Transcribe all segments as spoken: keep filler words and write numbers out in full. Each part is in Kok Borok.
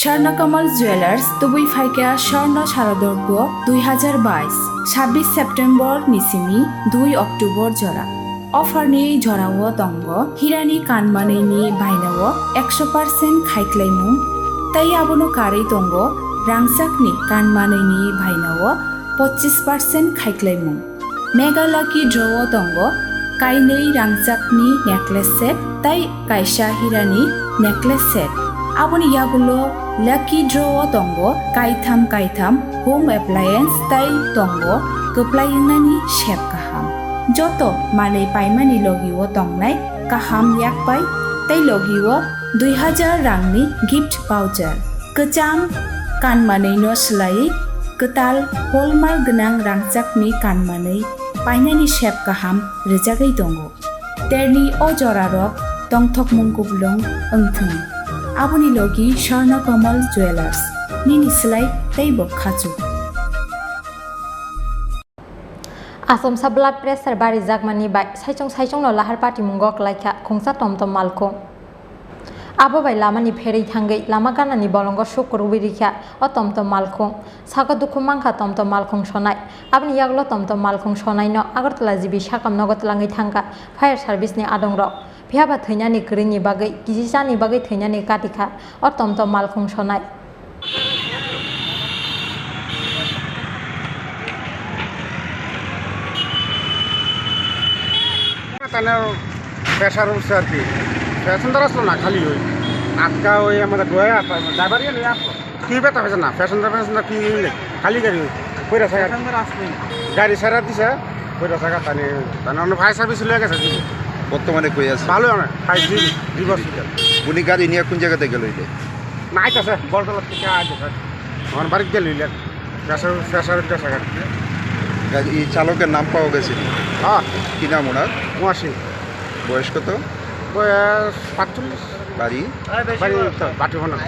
Swarna Kamal Jewelers, tubui phaikha Swarna Sharadorgo dui hazar bais, sabbish September ni simi dui October jora. Offer ni jorao tongo hirani kanmanwi ni bainao ekso percent khaiklaimung, tei abono karwi tongo rangchakni kanmanwi ni bainao pochis percent khaiklaimung. Mega Lucky Draw o tongo kainwi rangchakni necklace set tei kaisa hirani necklace set. Aboni yagulo Lucky Draw o tongo kaitham kaitham home appliance tei tongo kwplai wngnani sep kaham. Joto manwi paimani logi o tongnai kaham yakpai tei logi o dui hazar rangni gift voucher. Kwcham kanmanwi no swlaiwi kwtal hallmark gwnang rangchakni kanmanwi painani sep kaham rwjagwi tongo. Terni o jorarok tongthokmung kuplung wngthwng. Aboni logi Swarna Kamal Jewelers, nini slai teibo khachuk. Achomsa blood pressure barijakmani bai saichung saichungno lahar patimungo kwlaikha khungsa tomtom malkhung. Abo bai lamani pherwi thangwi lama ganani bolongo suk kwrwi rikha o tomtom malkhung. Saka dukhu mankha tomtom malkhung sonai. Aboni yagulo tomtom malkhung sonaino Agartala G B sakam nogo twlangwi thangkha fire service ni adongrok. Phiyaba thwinani kwrwini bagwi, kisi chani bagwi thwinani katikha o tomtom malkhung sonai. Tane pressure উঠছে আর কি। Passenger আসলো না, খালি ওই আটকা ওই আমাদের ডোয়ে আটকা, ড্রাইভারই নেই আসলো। কি বেটা হয়েছে না, passenger, passenger কি নেই, খালি গাড়ি ওই, কইরা থাকা। Passenger আসলোই না। গাড়ি ছাড়া দিছে, কইরা থাকা, তানে, তানে অন্য ফায়ার সার্ভিস লয়ে গেছে, জি। বর্তমানে কই আছে? ভালো, অনেক, হাই, জি, জি, হসপিটাল। উনি গাড়ি নিয়ে কোন জায়গাতে গেল এটা? না, আইতাছে, বলতলা থেকে আইতাছে। আমার বাড়িতে গেল, ইলে, প্রেশার, প্রেশার, প্রেশার। গাড়ি চালকের নাম পাওয়া গেছে? হ্যাঁ। কি নাম ওনার? কুমার সিং। বয়স কত? বয়স পাঁচচল্লিশ। বাড়ি? বাড়ি তো বাটিবনা।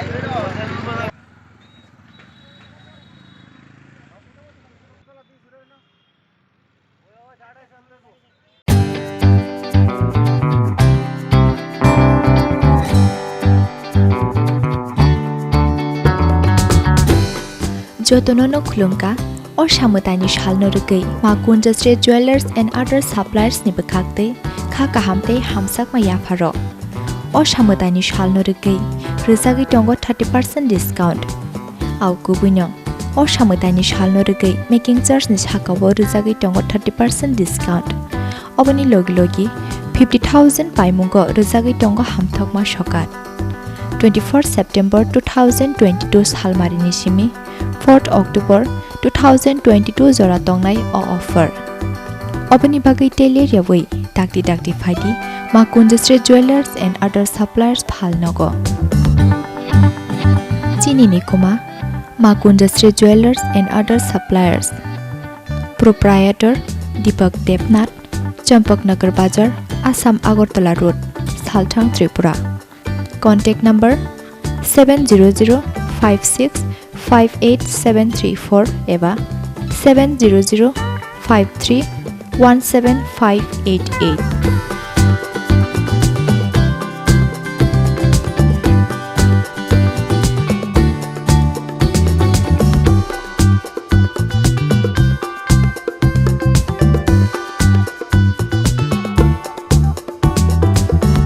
Jotono no khulumkha, o samwtaini salno rwgwi Ma Kunjasri Jewellers and Other Suppliers ni bwkhak tei kha kaham tei hamjakma yapharok. O samwtaini salno rwgwi rwjagwi tongo thirty percent discount. Au kubuino, o samwtaini salno rwgwi making charge ni sakao rwjagwi tongo thirty percent discount. Oboni logi logi fifty thousand paimungo rwjagwi tongo hamthokma sokat. Twenty-four September two thousand twenty-two salmarini simi fourth October two thousand twenty-two jora tongnai o offer. Oboni bagwi tei ler yawi dakti dakti phaidi Ma Kunjasri Jewellers and Other Suppliers Phalnogo. Chini ni kuma Ma Kunjasri Jewellers and Other Suppliers. Proprietor Deepak Debnath, Champaknagar Bazar, Assam Agartala Road, Salthang, Tripura. Contact number seven zero zero five six five eight seven three four eba seven zero zero five three one seven five eight eight.